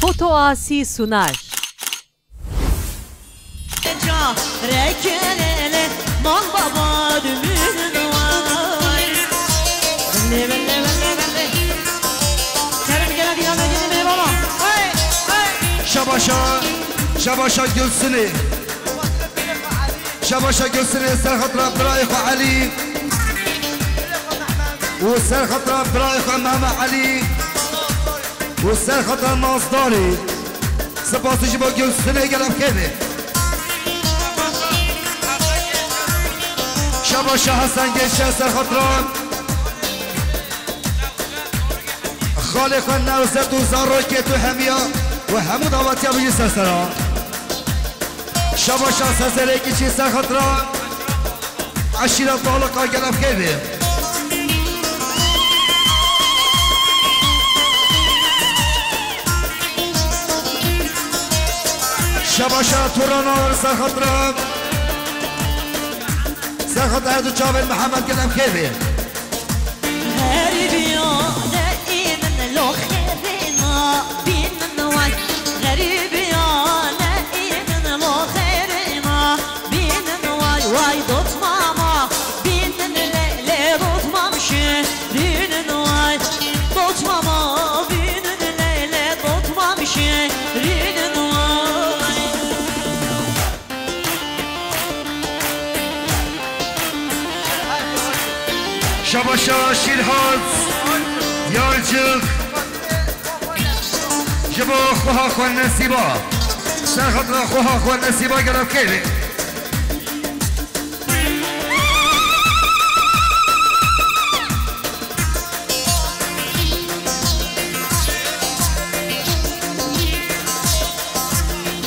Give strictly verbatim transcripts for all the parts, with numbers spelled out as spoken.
Otoasi Sunar. Ca rekelele, mal baba dümünün vay. Belle, belle, belle, belle. Kerem gel hadi yanına gelin baba. Hey, hey. Şabaşa, şabaşa Gülsün'ü. Şabaşa Gülsün'ü ser xatira birayê xwe Elî. Û ser xatira birayê xwe Mehmet Elî. Û ser xatira Nazdarî. Spasî ji bo Gülsünê gelek xêr be. Şabaşa Hesen Gençer ser xatira xalê xwe Newzet û zarokê tu hemiya û hemû dawetiya bijî ser sera. Şabaşa Sezerê Kiçî ser xatira eşîra Taliqa gelek xêr be. Şabaşa Turanar ser xatira, ser xatira her du çavên Mihemed gelek xêr be. Xerîbiyane înin lo xêrê ma bînin way. Xerîbiyane înin lo xêrê ma bînin way. Way dot mama bînin lê lê dot mam şirînin way. Dot mama bînin lê lê dot mam şirînin way. Şabaşa Şîrhat Yarcik. Ji bo xweha xwe Nesîba. Ser xatira xweha xwe Nesîba gelek xêr be.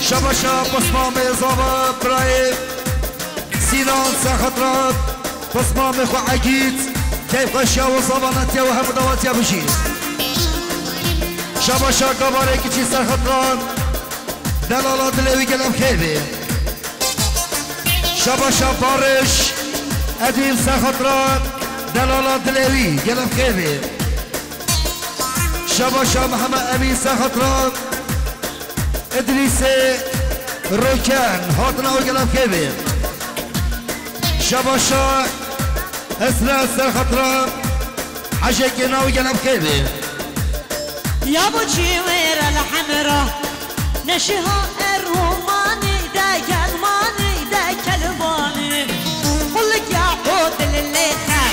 Şabaşa Pismamê Zava birayê Sînan ser xatira Pismamê xwe Egîd, keyfxweşiya û zavanetiya û hemû dawetiya bijî. Şabaşa Gavarê Kiçî ser xatira delala dilê wî gelek xêr be. Şabaşa Barış Edîm ser xatira delala dilê wî gelek xêr be. Şabaşa Mihemed Emîn ser xatira Îdrîsê Roken hatina wê gelek xêr be. Şabaşa Hesret ser xatira Hecekê navê gelek xêr be. Ya bo çî wêre li hemra neşiha erûmanî de gelmanî de kelbanî. Qulik ya qo dil lê xe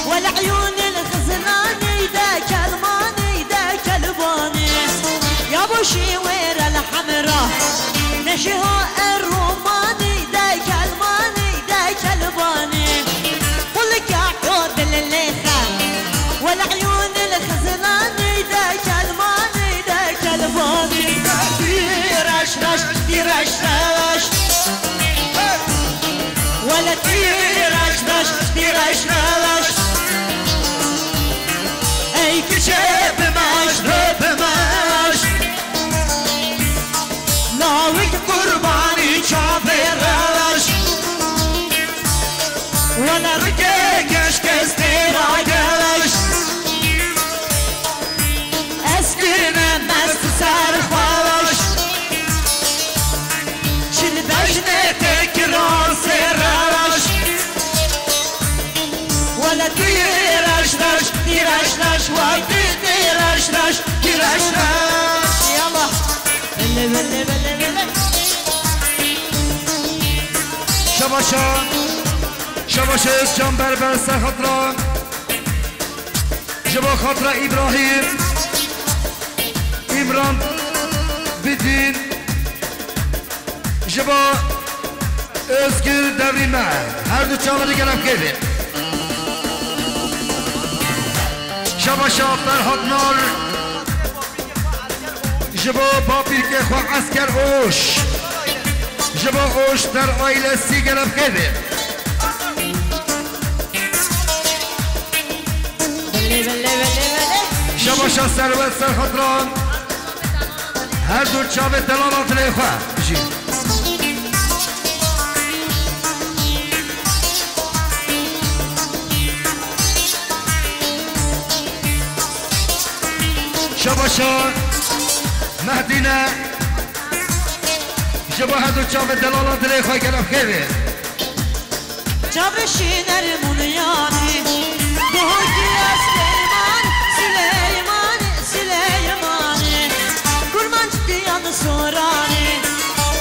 wele eyûnî li xizlanî de kelmanî de kelbanî. Ya bo şî wêre li hemra neşiha erûmanî de kelmanî de kelbanî. Qulik ya qo dil lê xe wele eyûnî li xizlanî de kelmanî de kelbanî. Tî reş reş, tî reş reş. Wele tî reş reş, tî reş reş. Ey kiçê bimeş, bimeş. Lawik qurbanî çavê reş. Wele rikê keşkez têra geleş. Ez kirine mest ser xweş. Çil bejnê te kira sê reş. Wele tî reş reş, tî reş reş, wele tî reş reş, tî reş reş. Yallah. Belle, belle, belle, belle. Şabaşa, şabaşa Özcan Berber ser xatira. Ji bo xatira Îbrahîm, Îmran Bidîn, ji bo Özgür Devrîme, her du çavê gelek xêr be. Şabaşa Ferhat Nar, ji bo bapîrkê xwe Esker Oş, ji bo Oş der ailesî gelek xêr be. Şabaşa Serwet ser xatira her du çavê delala dilê xwe. Bijî. Şabaşa Mehdîne ji bo her du çavê delala dilê xwe gelek xêr e. Çavê şîner Munyanî, Dohokî ya Sileyman, Sileyman, Sileymanî. Kurmanc diyan Soranî,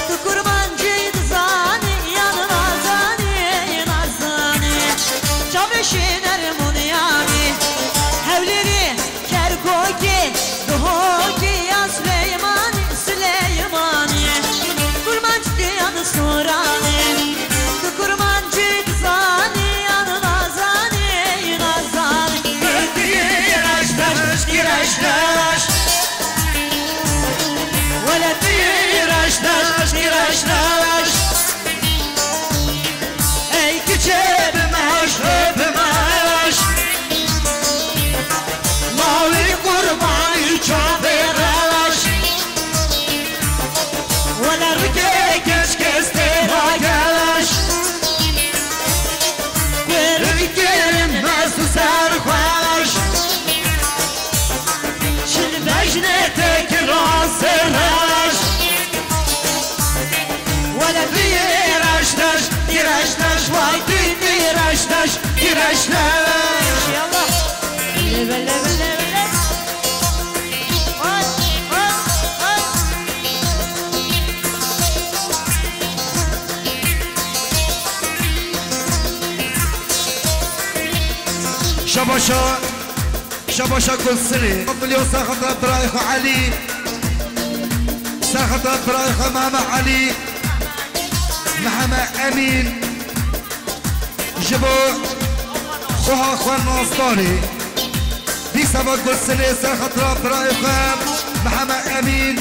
tu kurmancî dizanî yan nazanî, nazanî. Çavê şîner Munyanî, Hewlêrî, Kerkokî, Duhokî ya Sileymanî, Sileymanî. Kurmanc diyan Soranî, tu kurmancî dizanî yan nazanî, nazanî. Tîreş deş, tîreş deş. Wele tîreş deş, tîreş deş. Ey kiçê bimeş, bimeş. Mawî qurbanî çavê reş. Wele rikê keşkê stêra geş. Wê rikê mest û serxweş. Çil vejnê têkila serreş. Wele tîreş deş, tîreş deş, vay tî tîreş deş, tîreş deş. Yallah. Leve, leve, leve, leve. Oy, oy, oy. Şabaşa. Şabaşa Gulsilê. Milyon serxeta birayê xwe Elî. Serxeta birayê xwe Mehmet Elî. Mehmet Emîn. Ji bo xweha xwe Nasdarê. Dîsa va Gulsilê serxeta birayê xwe Mehmet Emîn.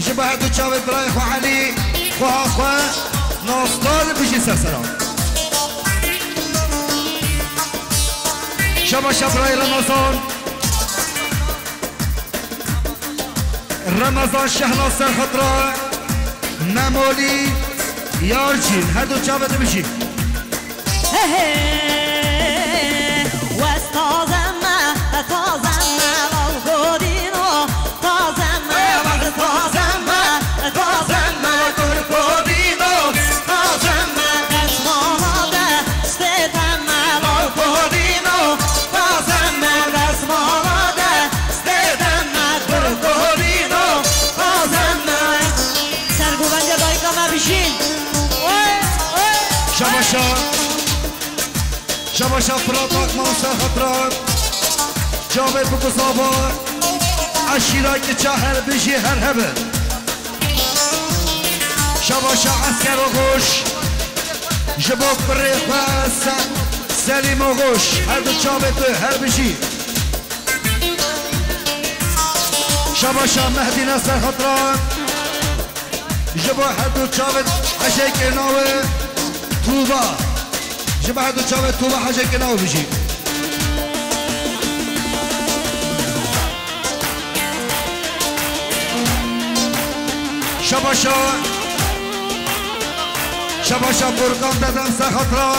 Ji bo her du çavê birayê xwe Elî, xweha xwe Nasdar bijî ser seran. Şabaşa birayê Remezan. Remezan Şehnaz serxetira Memolî Yarcîn. Her du çavê dibijî. He he, wes taze me, taze me, lal godîno, taze me, wes taze me, taze me, gur godîno, taze me, destmala de, stê te me, lal godîno, taze me, destmala de, stê te me, gur godîno, taze me. Ser govende dayika me bijîn. Oy, oy. Şabaşa. Şabaşa Firat Akman serxetira çavê biguzava, eşîra kiça her bijî her hebin. Şabaşa Esker Oxuş, ji bo kurê xwe Se-, Selîm Oxuş, her du çavê tu her bijî. Şabaşa Mehdîne serxetira. Ji bo her du çavên hejekê navê Tuba. Ji bo her du çavê Tuba hejekê navê bijî. Şabaşa, şabaşa Furkan dedem serxetira.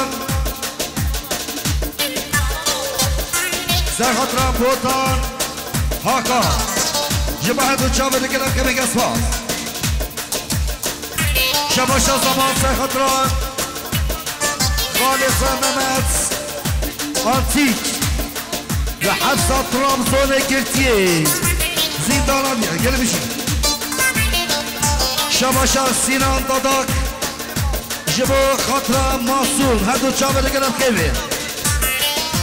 Serxetira Botan Haka. Ji bo her du çavê dikirin kemeke spas. Şabaşa zaman serxetira Xalê xwe Mehmet Antîk. Li hepsa Trabzonê girtiye. Zîndana diye. Gelin bijî. Şabaşa Sinan Dadak. Ji bo xatira Masûm, her du çavê digere bi kêfê.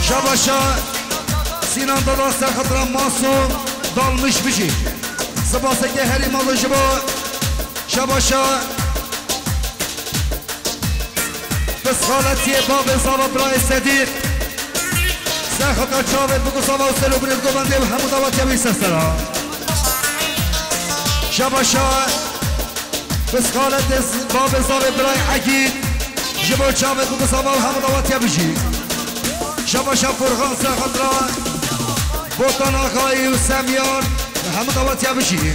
Şabaşa Sinan Dada ser xatira Masûm dalmiş bijî. Sibaseke herî mezin ji bo şabaşa pisxaletiyê bavê zava birayê Sedîq. Ser xatira çavê biguzava û ser û binê govendê û hemû dawetiya wî ser sera. Şabaşa Pisxaletê z-, bavê zavê birayê Egîd, ji bo çavê biguzava û hemû dawetiya bijî. Şabaşa Furxan ser xatira Botan Axayî û Semyan, hemû dawetiya bijî.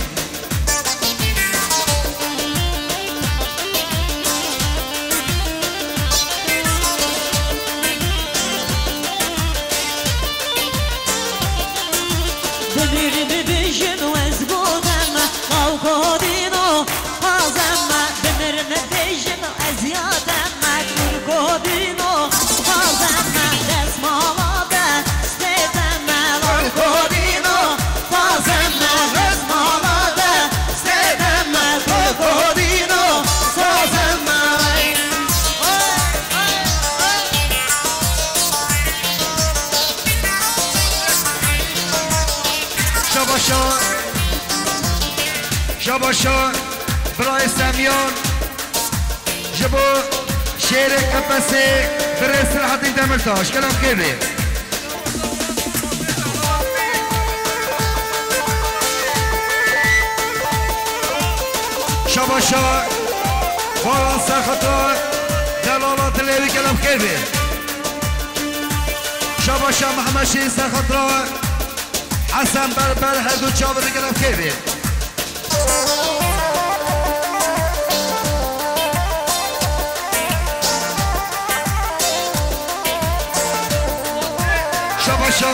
Bibîr bibijin wez gotem Şabaşa, şabaşa, birayê Semyan, ji bo şêrê Qepesê, birê Selahattin Demirtaş, gelek xêr bê. Şabaşa, Baran Serxatra, delala dilê wî, gelek xêr bê. Şabaşa Mehmet Şîrîn Serxatra, Hesen Berber, her du çavê wî, gelek xêr bê. Şabaşa,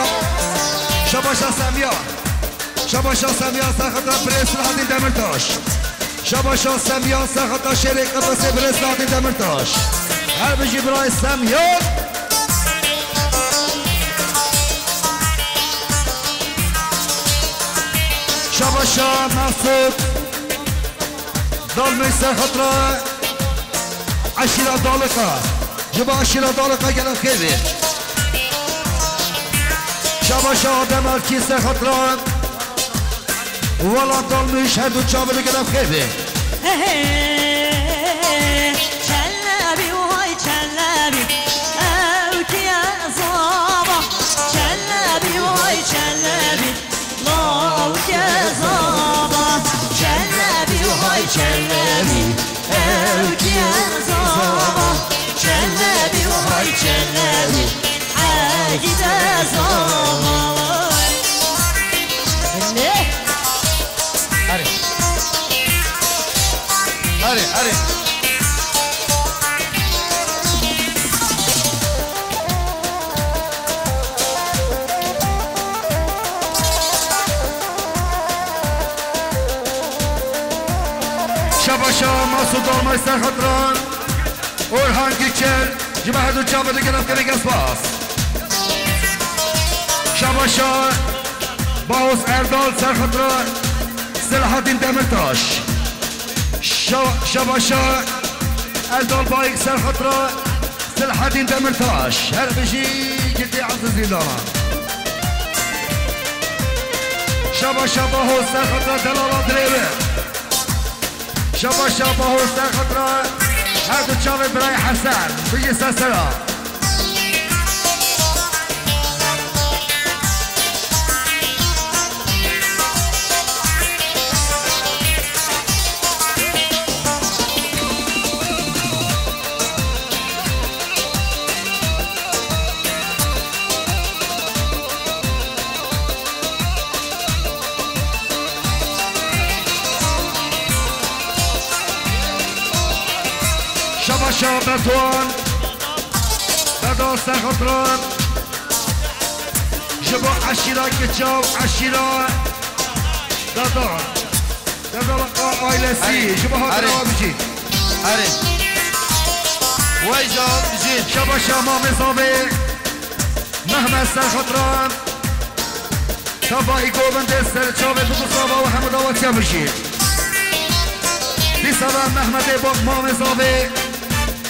şabaşa Semya. Şabaşa Semya Serxatra, birê Selahattin Demirtaş. Şabaşa Semya Serxatra, şêrê Qepesê, birê Selahattin Demirtaş. Her bijî birayê Semya. Şabaşa Mesûd Dalmêj Serxatra, eşîra Dalika. Ji bo eşîra Dalika gelek xêr bê. Şabaşa Adem Erkî Serxatra, Welat Dalmêj, her du çavê wî, gelek xêr bê. Çelebî, way Çelebî, ew kî ye zava. Çelebî, way Çelebî, law kî ye zava. Çelebî, way Çelebî, ew kî ye zava. Çelebî, way Çelebî, Hecî de zava. Ne? Erê. Erê, erê. Şabaşa Masûd Dalmêj Serxatra, Orhan Güçel, ji bo her du çavê wî, gelek xêr bê, gelek spas. Şabaşa Bahoz Erdal Serxatra, Selahattin Demirtaş. Şa-, Şabaşa Erdal Bayik Serxatra, Selahattin Demirtaş. Her bijî girtî ezîzî dana. Şabaşa Bahoz Serxatra, delala dilê wî. Şabaşa Bahoz Serxatra, her du çavê birayê Hesen. Bijî ser sera. Şabaşa Berdoğan, Berdoğan Serxatra, ji bo eşîra Geçav, eşîra Berdoğan. Derdala ailesi, erê, ji bo hatira erê, bijî. Erê. Wey can bijî. Şabaşa Mamê Zavê, Mehmet Serxatran. Tavayî govindê serçavê biku sava û hemû dawetiya bijî. Dîsa ve Mehmetê Bak Mamê Zavê.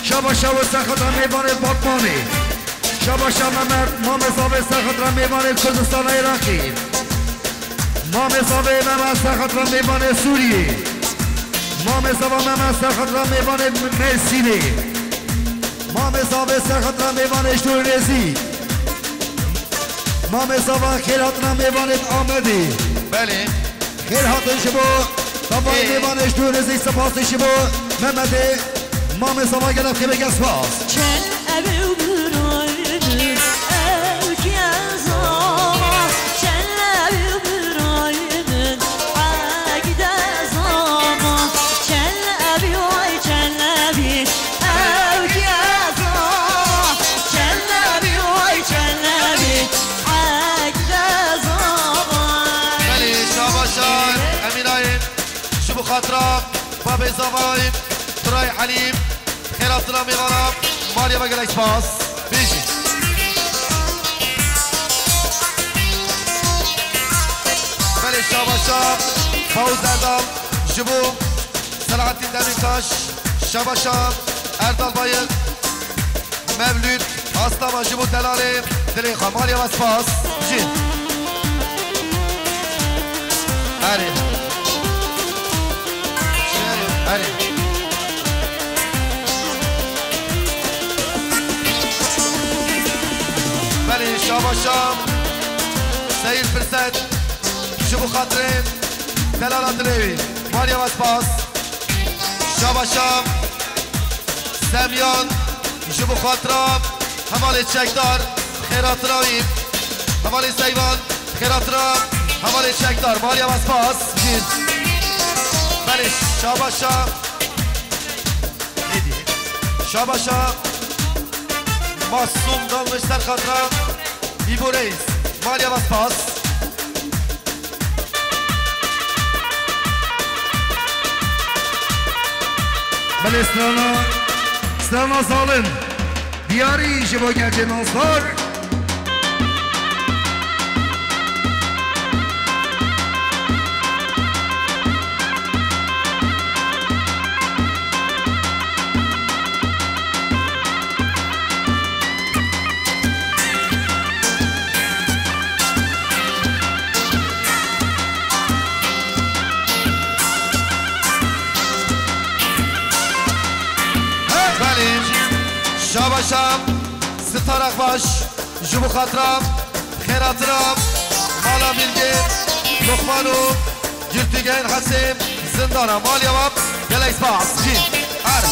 Şabaşa we Serxatran mêvanê Batmanê. Şabaşa Mehmet, Mamê Zavê Serxatran mêvanê Kurdistana Iraqê. Mamê Zavê Mehmet Serxatran mêvanê Sûriyê. Mamê Zava Mehmet Serxatran mêvanê Mêrsînê. Mamê Zavê Serxatran mêvanê Şûrnêzî. Mamê Zava Xêrhatina mêvanê Amedê. Belê. Xêr hatin ji bo tavayê, ê, mêvanê ji dûr nêzîk, spas ji bo Mehmetê, Mamê Zava gelek xêr bê, gelek spas. Çel ev û birayê min, ew kî ye zava, çel ev û birayê min, hek de zava, çel ev û ay çel ev û. Ew kî ye zava, çelebî, way çelebî, hek de zava. Belê, şabaşan, Emînayê, ji bo xatira babê zavayê, Turay Helîm, xêrhatina mêvana, Meryema gelek spas. Bijî. Belê, şabaşan, Fawz Erdal, ji bo Selahattin Demirtaş, şabaşa Erdal Bayır, Mevlüt Aslama ji bo delalê dilê xwe. Meryema spas. Jî. Erê. Erê. Belê, şabaşa Seyîd Firset ji bo xatirê delala dilê wî. Maliya we spas. Şabaşa Semyan ji bo xatira hevalê çekdar xêratina wî. Hevalê Seyvan xêratina hevalê çekdar. Maliya we spas. Belê, şabaşa. Nêdî. Şabaşa Masûm Dalmiş ser xatira Îbo Reis. Maliya we spas. Belê, strana, strana zalim. Diyarî ji bo gencên nasdar. Belê, şabaşa Star Akbaş ji bo xatira xêratina mala Mîrgê Lokman û Girtîgehên Hesê zindana. Maliya we gelek spas. Cî. Her.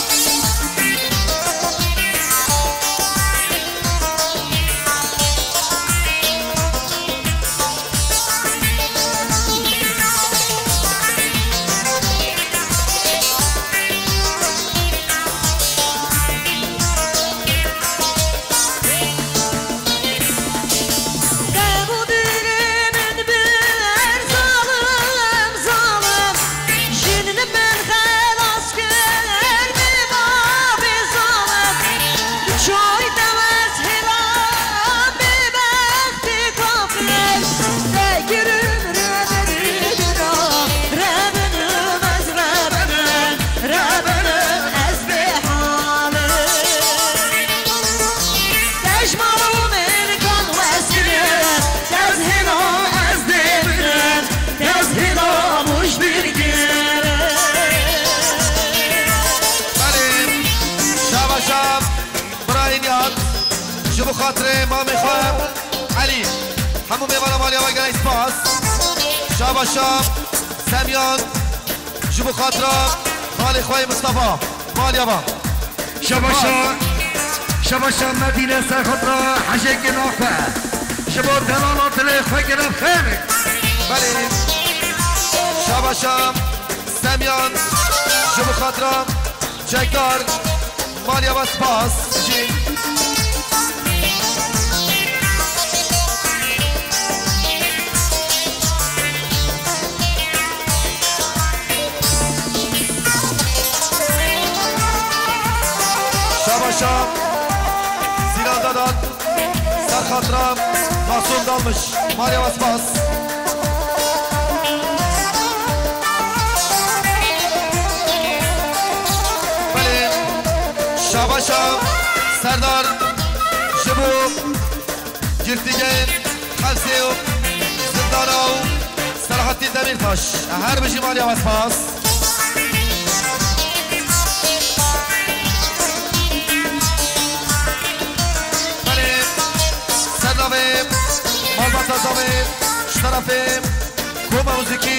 Belê, şabaşa Birayî Niyaz, ji bo xatirê mamê xwe Elî. Hemû mêvana maliya we gelek spas. Şabaşa Semyan, ji bo xatira xalê xwe yê Mistefa. Maliya we. Şabaşa, şabaşa Medîne ser xatira hejêkê naxwe. Ji bo delala dilê xwe gere xêr. Belê. Şabaşa Semyan, ji bo xatira çekdar. Maliya we spas jî. Şabaşa Zîran Dadan, ser xatira Masûm Dalmiş. Maliya we spas. Belê, şabaşa Serdar ji bo girtîgehên Qefsê û zindana û Selahattîn Demîrtaş. Her bijî, maliya we spas. Belê, ser navê malbata zavê ji terefê Koma Muzîkî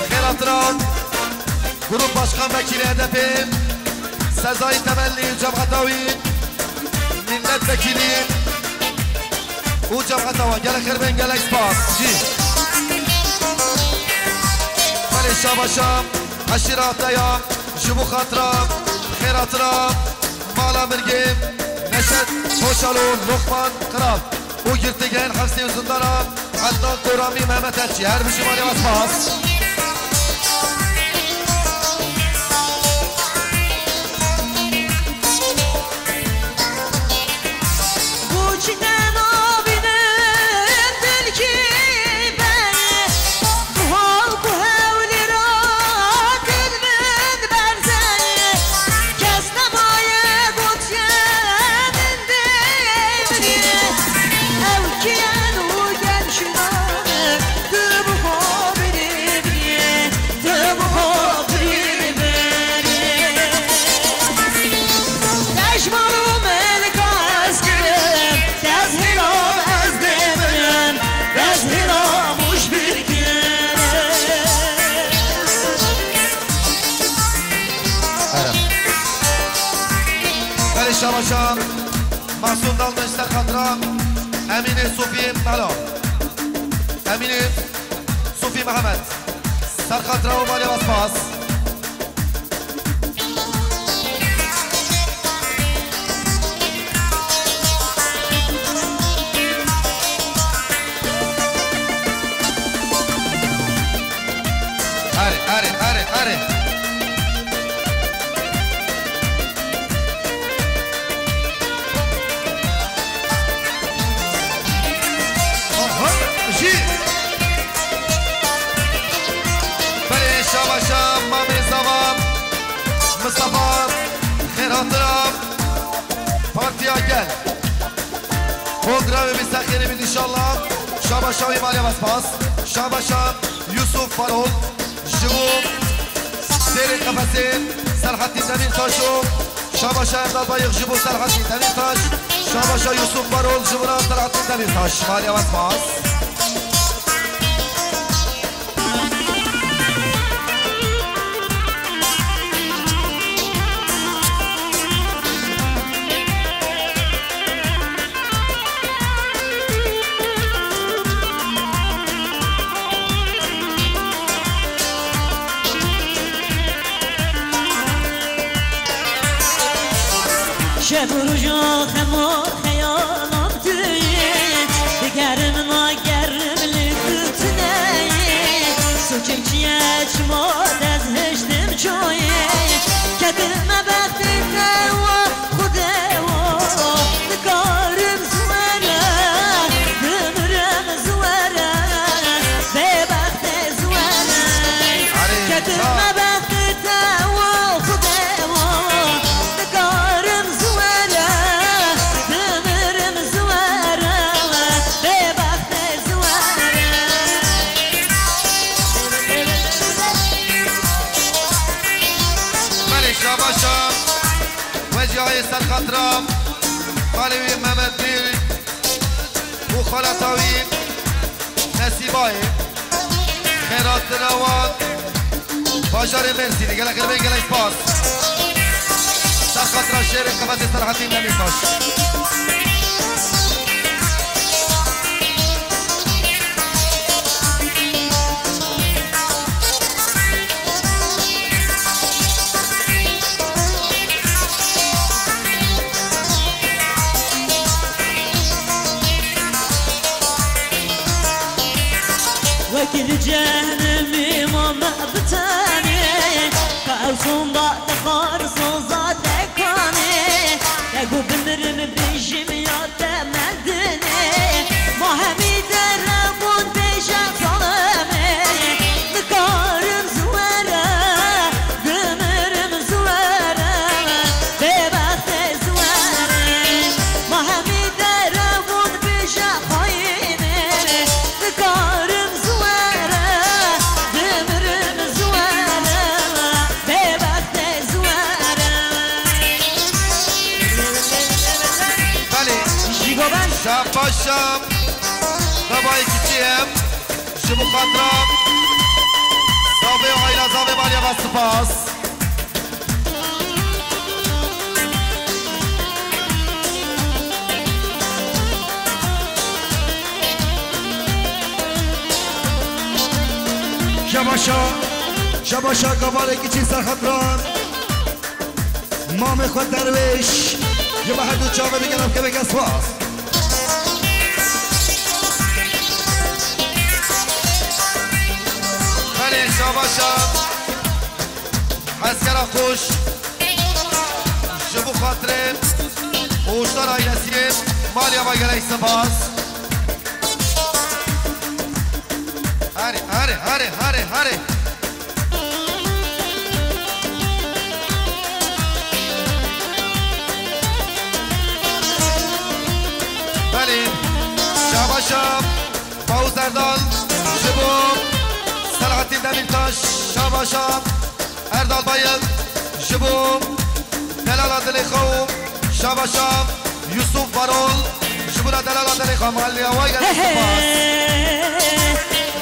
xêratina Grup Başkan Vekîlê H D P, Sezai Temelli û cemata wî, milletvekîlî û cemata wan. Gelek xêr bên, gelek spas jî. Belê, şabaşa eşîra te ya, ji bo xatira xêratina mala Mirgê Neşet Koçalo, Lokman Kral û girtîgehên Hevsê û zindana Ednan Koramî, Mehmet Elçî. Her bijî, maliya we spas. Başa Masum Dalmış, ser xatira Emînê Sofî Melo. Emînê Sofî Mehmet. Ser xatira û malê ve spas. Erê, erê, erê, erê. Aha, jî. Belê, şabaşa mamê zava Mistefa, xêr hatina partiya gel. Kongra ve bî ser xêrê bît inşallah. Şabaşa wî malê ve spas. Şabaşa Yusuf Farol ji bo Sêrê Qefesê Serhatîn Demîrtaş û şabaşa Erdal Bayık ji bo Serhatîn Demîrtaş. Şabaşa Yusuf Farol ji bo Serhatîn Demîrtaş. Malê ve spas. Şev û roja xemo xeyalam tu yî, digerim nagerim li tu tune yî. Sokim çi ye çima dest hiştim coyê, ketime bextê te wa Xwedê wa, nikarim zû were, dimirim zû were, bêbextê zû were. Erê, ketime bextê te wa Xwedê wa, nikarim zû were, dimirim zû were, bêbextê zû were. Belê, şabaşa. Wecî ayê ser xatira xalê wî Mehmet Bîr û xalata wî Nesîbayê. Xêr hatina wan bajarê Mêrsînê. Gelek xêr bên, gelek spas. Ser xatira şêrê qefesê Serhatîn Demîrtaş. Wekî li cehennemê mame bi tenê, ka ew sonda dixwar soza dekanê. Te got bimirim bijim ya te mendinê, ma hemî derebûn bêje zalimê. Nikarim zû were, dimirim zû were, bêbextê zû were. Ma hemî derebûn bêje xayinê, nikarim zû were, dimirim zû were, bêbextê zû were. Belê. Şabaşa. Babayê kiçî em. Ji bo xatira Zavê û aîla Zavê malê ve spas. Şabaşa, şabaşa gavarê kiçî ser xatira mamê xwe Derwêş, ji bo her du çavê min gelek gelek spas. Belê, şabaşa Eskera Xweş, ji bo xatirê Xweşdar aîlesiyê, malê ve gelek spas. Herê, herê, herê, herê, herê. Belê, şabaşa Mawûz Erdal, ji bo Selahattin Demirtaş, şabaşa Erdal Bayık, ji bo delala dilê xwe û şabaşa Yusuf Varol, ji bo delala dilê xwe, maliya we gelek spas.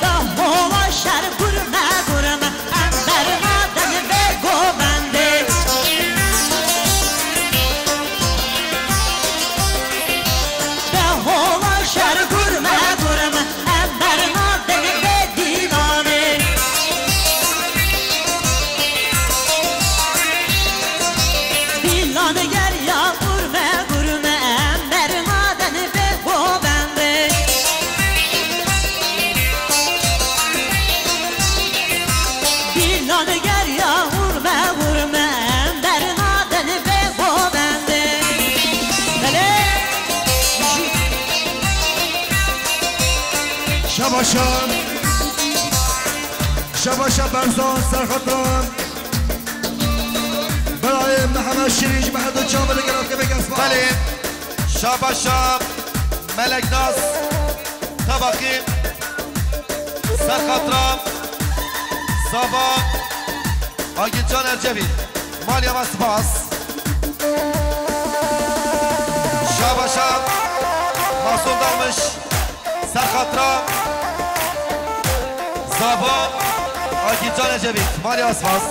Da hova şer gurme gurme, em bernaden vê govendê. Şabaşa Berzan Serxatran. Birayê Mihemed Şirîn ji me her du çavê li gel kevek esma. Belê. Şabaşa Meleknaz Tabakî Serxatran. Zava Agilcan Ercebî. Maliya me spas. Şabaşa Masum Dalmış. Serxatran. Zava Agilcan Ercebî. Maliya me spas.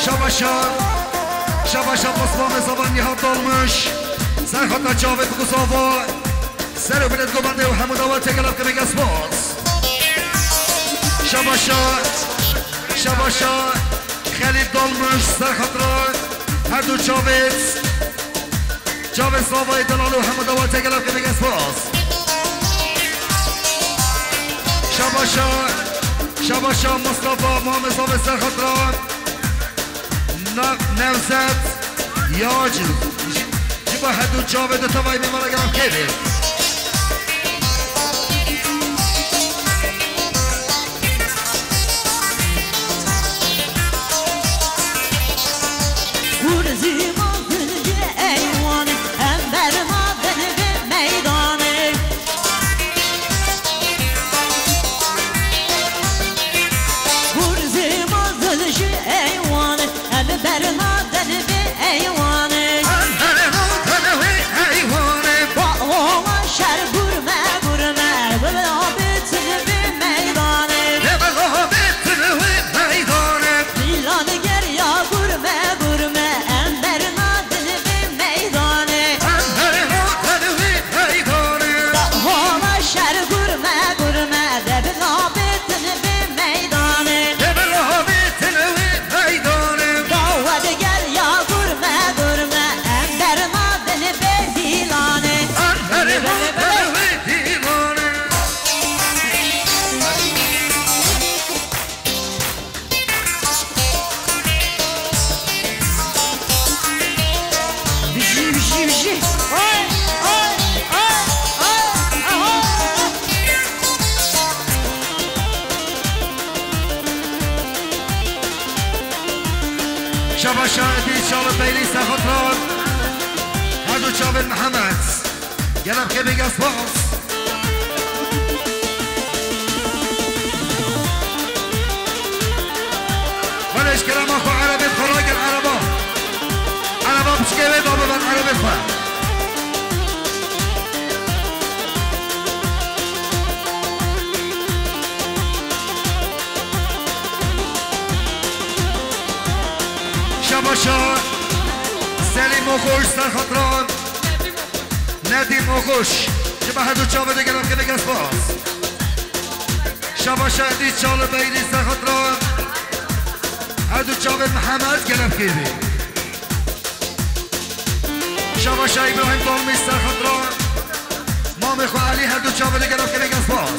Şabaşa, şabaşa Osman ve Zava Nihat Dalmış. Serxatran çavê bikû Zava. Ser û bilet govendê û hemû dawetê gelek kevek espas. Şabaşa, şabaşa Xelîl Dalmış, Serxatran, her du çavêt. Çavê Zavayê delal û hemû dawetê gelek kevek espas. Şabaşa, şabaşa Mustafa, Muhammed Zavê Serxatran. Na-, Nevzat, ya ji, ji, ji ba her du çavê di tevayê mêvana gelam kevê. Kurzî mazin ji eywanê, em bernadin vê meydanê. Kurzî mazin ji eywanê, em bernadin vê eywanê. Em bernadin vê eywanê. Ba ola şer gurme gurme, bila bitin vê meydanê. Bila bitin vê meydanê. Bila digeriya gurme gurme, em bernadin vê meydanê. Em bernadin vê meydanê. Ba ola şer gurme gurme, de bila bitin vê meydanê. De bila bitin vê meydanê. Ba we digeriya gurme gurme, em bernadin vê dîlanê. Em bernadin vê dîlanê. Bijî, bijî, bijî. Oy, oy, oy, oy, oy. Şabaşa Edî Çalı Beylî Sexotran. Her du çavên Mihemed. Gelek kevek espas. Wele ji kerema xwe erebê xwe ragir ereba. Ereba piçkê wê da biben erebê xwe. Şabaşa Selîm Oxuş Serxatran. Nedîm Oxuş, ji me her du çavê de gelek kevek espas. Şabaşa Edî Çalı Beylî Serxatran, her du çavên Mihemed gelek kevê. Şabaşa Îbrahîm Dalmîş Serxatran, mamê xwe Elî her du çavê de gelek kevek espas.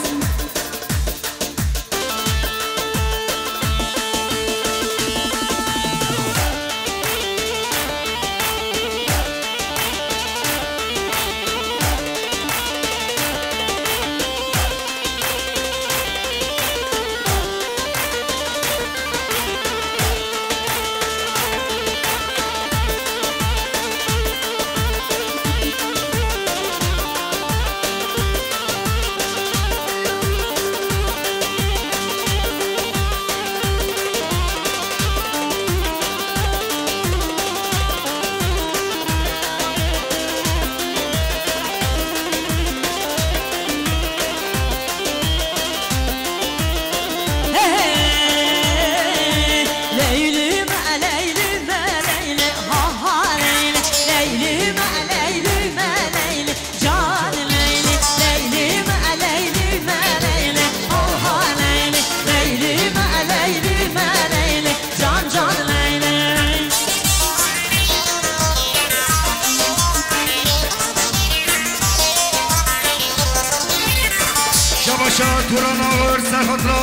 Ser xatira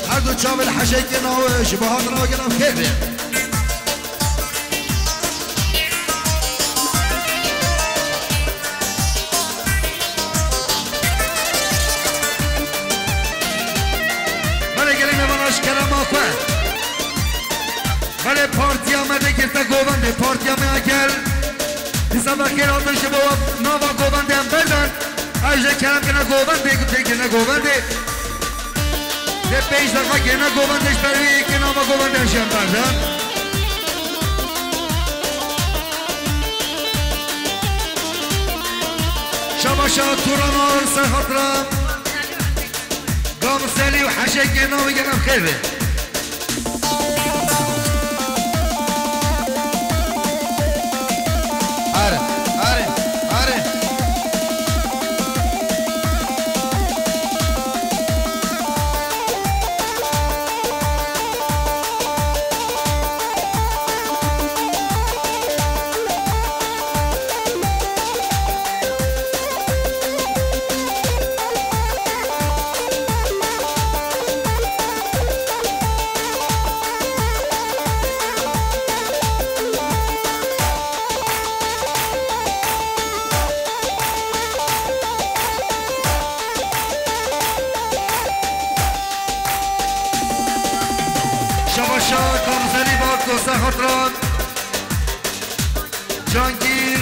her du çavên heşekê nawe ji bo hatira we gelo xêr be. Belê gelek mêvana ji kerema xwe. Belê partiya me de girte govendê, partiya me ya gel. Dîsa me xêr hatin ji bo nava govendê em berdan. Ez ji kerem kene govendê, tê kene govendê. Lê pênc deqa kene govendê ji ber wê yekê nava govendê em jî em berdan. Şabaşa Turan Ağar ser hatira Gamzelî û heşekê navê gel em xêr be. Are, are, are. Şabaşa Gamzelî Bako ser xatira Cangîr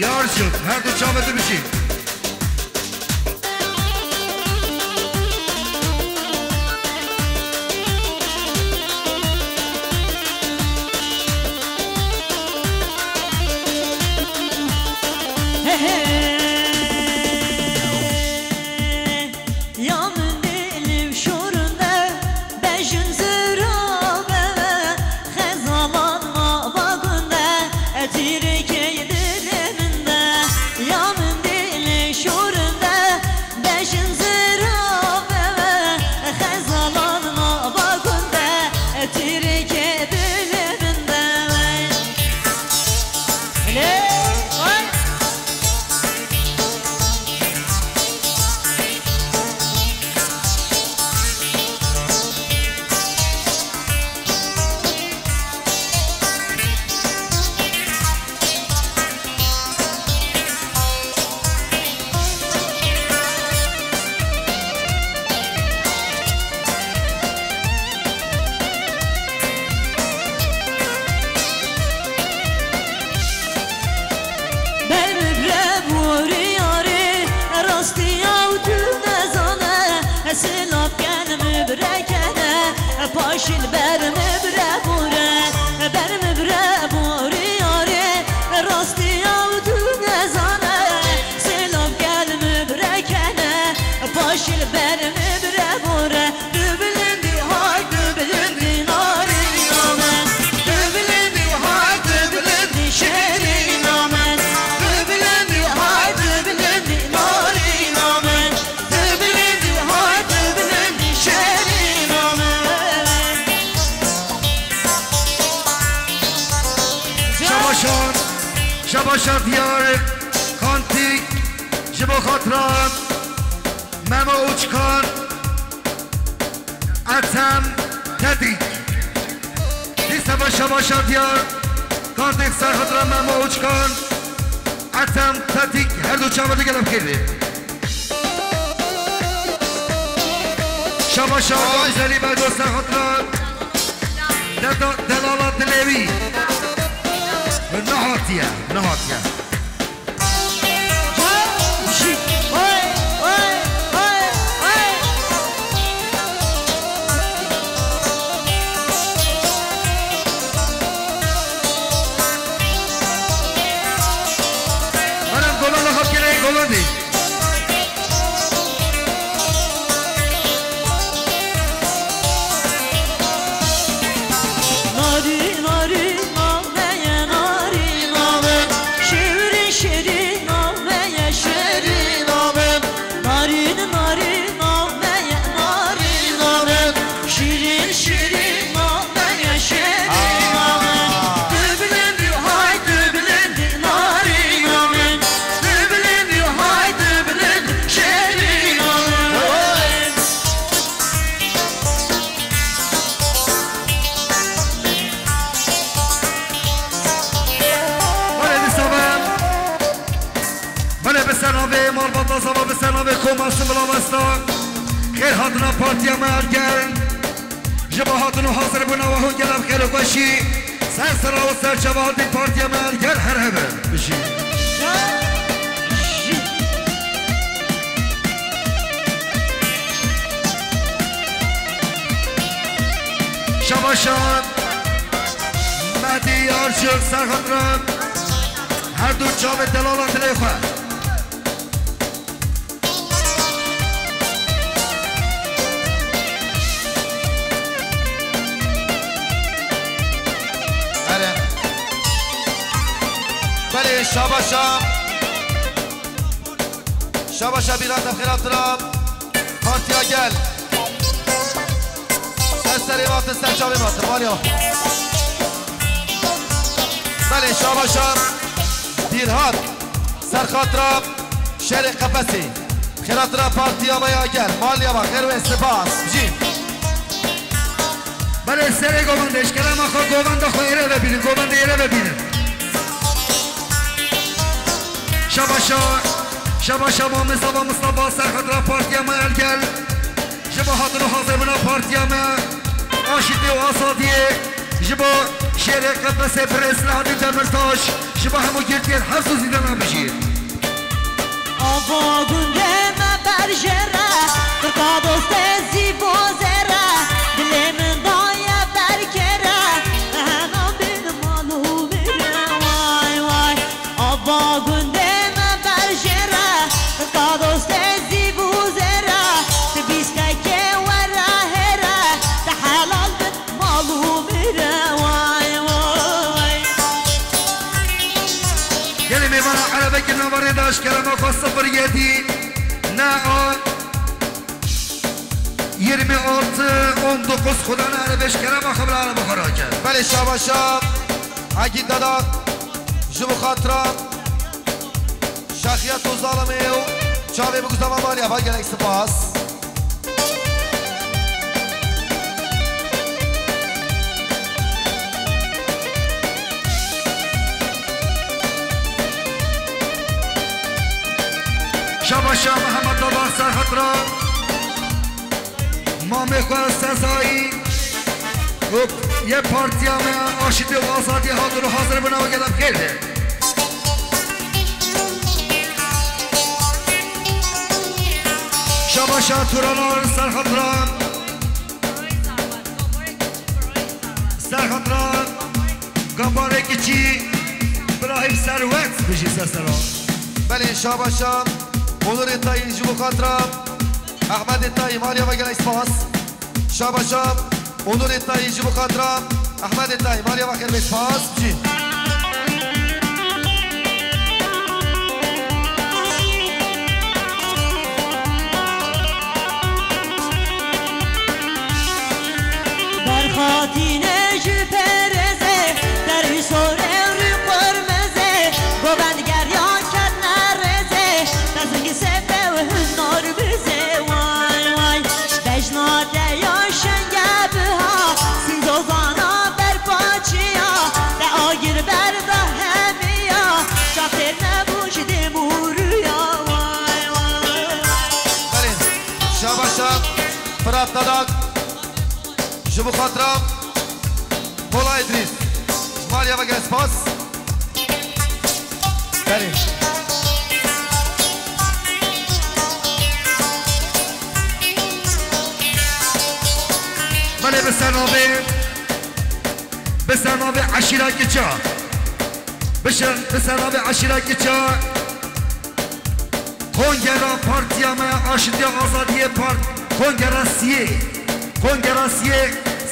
Yarcik, her du çavê tu bijî. Ya min dilim şûrinde, bejin zirabeve, xezalan ma baginde, e tîrikê dilê min de. Ya min dilê şûrinde, bejin zirabeve, xezalan ma baginde, e tîrikê dilê min de. Lê, vay. Ber min bire borî yarê, rastiya û tu nezane, silav ken min bire kene, paşî li ber min bire bore, ber min bire borî yarê, rastiya û tu nezane, silav ken min bire kene, paşî li ber min bire bore. Tu bilindî hay, tu bilindî narîna min. Tu bilindî hay, tu bilindî şêrîna min. Tu bilindî hay, tu bilindî narîna min. Tu bilindî hay, tu bilindî şêrîna min. Şabaşan, şabaşan diyar, kantik, ji bo xatran. Memo Uçkan, Ethem Tetik. Dîsa şabaşa diyar, kantik ser xatira Memo Uçkan, Ethem Tetik, her du çavê tu gelek xêr be. Şabaşa Gamzelî Berdo ser xatira Deda-, Delala Dilêwî. Nehatiye, nehatiye. Merem, golan laqab kene, golan dî. Narî, narî, naveye narî, nave. Şêwir Êr hatina partiya me Elgel. Ji bo hatin û hazir bûna we hûn gelek xêr û xweşî. Ser sera û ser çava hatî partiya me Elgel her hebe. Bijî. Şabaşan. Mehdî Yarçik ser xatira. Her du çavê delala dilê xwe. Erê. Belê, şabaşa. Şabaşa bîra te xêra tira. Partiya gel. Ser serê vatin, ser çavê vatin. Malya. Belê, şabaşa. Bîrhat. Ser xatira. Şerê Qefesê. Xêratira partiya me ya gel. Maliya me xêr wê spas. Jî. Belê serê govendê, ji kerema xwe govenda xwe êre vebînin, govendê êre vebînin. Şabaşa, şabaşa Mamê Zava Mistefa ser xatira partiya me Elgel. Ji bo hatin û hazirbûna partiya me, aşîtî û azadiyê, ji bo şêrê Qefesê birê Selahattin Demirtaş, ji bo hemû girtiyên Hevs û Zîdana bijî. Ava gundê me berjêre, qirka dostê zî bo zêre, dilê min daye berkêre, hena bin mal û vêre, way, way. Ava gundê me berjêre, ka dostê zîv û zêre, ti bîstekê were hêre, te helal bin mal û mire, way, way. Gelê mêvana erebekî nava rê de ji kerema xwe sifir yedî, ne a yirmi altı on dokuz xwedana erebê ji kerema xwe bila ereba xwe rake. Belê şabaşa. Egîd Dada, ji bo xatira şexiyet û zalimê û çavê biguzama maliya, va gelek spas. Şabaşa Mihemed Dada ser xatira. Mamê xwe Sezayî û yê partiya me Aşîtî û Azadî hatin û hazir bûne û gelek xêr be. Şabaşa Turanar ser xatira. Ser xatira Gabarê Kiçî Îbrahîm Serwet bijî ser sera. Belê şabaşa Onurê Tayî ji bo xatira Ehmedê Tayî, maliya ve gelek spas. Şabaşa Onurê Tayî ji bo xatira Ehmedê Tayî, maliya ve xêr be, spas. Cî. Berxatîne ji perezê, derî sore rû qurmezê, govend geriya ket nerezê, te zingî sebe û hinar bizê, way, way. Bejna te ya şenge biha, sînzozana berpaçiya, te agir berda hemiya, şaxêr nebû ji dêm û rûya, way, way. Belê, şabaşa Firat Dadak. Ji bo xatira Pola Îdrîs, ji maliya ve gelek spas. Berê. Belê bi ser navê, bi ser navê Eşîra Kiça. Bi ser, bi ser navê Eşîra Kiça. Kongera Partiya me Aşitiya Azadiyê Part, Kongera Siyê, Kongera Siyê,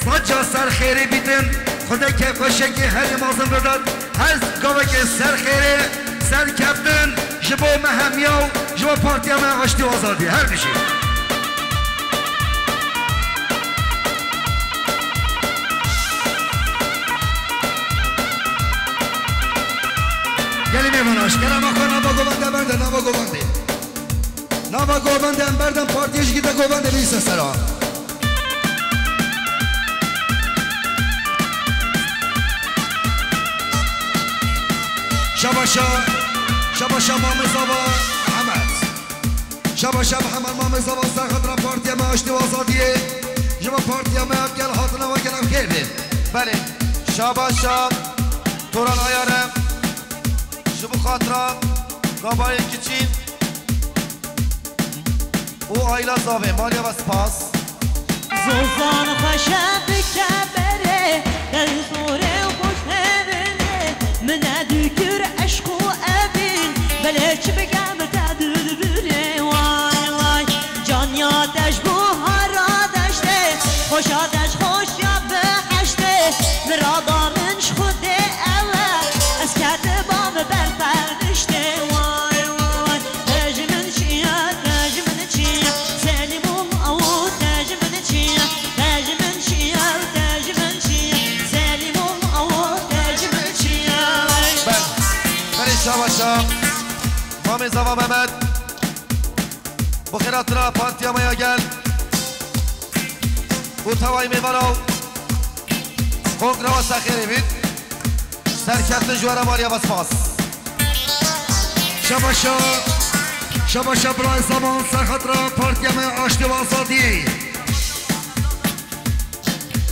saca ser xêrê bîtin, Xwedê keyfxweşiyekê herî mezin bidet, her gavekê ser xêrê, ser keftin, ji bo me hemiya û ji bo Partiya me Aşitî û Azadiyê. Her bijî. Gelî mêvana, ji kerema xwe nava govende berde, nava govendê. Nava govende em berdin, partiyê ji gî de govende bîse sera. Şabaşa, şabaşa Mamê Zava Mihemed. Şabaşa Mihemed Mamê Zava ser xatira partiya me. Aştî û azadiyê ji bo partiya me ya gel hatine we gel em xêr bê. Belê. Şabaşa Toran Ayare ji bo xatira Gabayê Kiçî û Ayla Zavê. Maliye ve spas. Zozan xweşe bike berê, del zorê xweş hevine, min e dikir eşq û evîn, belê çi bike min te dil birê, way, way. Canya te ji bo hara deştê, xweşa te ji xweşiya biheştê, mirada min ji Xwedê ew e, ez ketiba min ber perdiştê, way, way. Te ji min çi ye, te ji min çi ye, Selîm û awo, te ji min çi ye, te ji min çi ye, te ji min çi ye, Selîm û awo, te ji min çi ye. Ber, berê şabaşa Mamê Zava Mehmet. Bi xêr hatina partiya me ya gel û tevayî mêvana û kongra we ser xêrê bît. Serkeftin ji we re Maliye ve spas. Şabaşa, şabaşa birayê Zaman ser xatira partiya me Aştî û Azadiyê.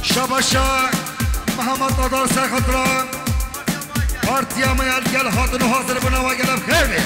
Şabaşa Mihemed Adar ser xatira partiya me ya gel hatin û hazir bûna we gel em xêr bê.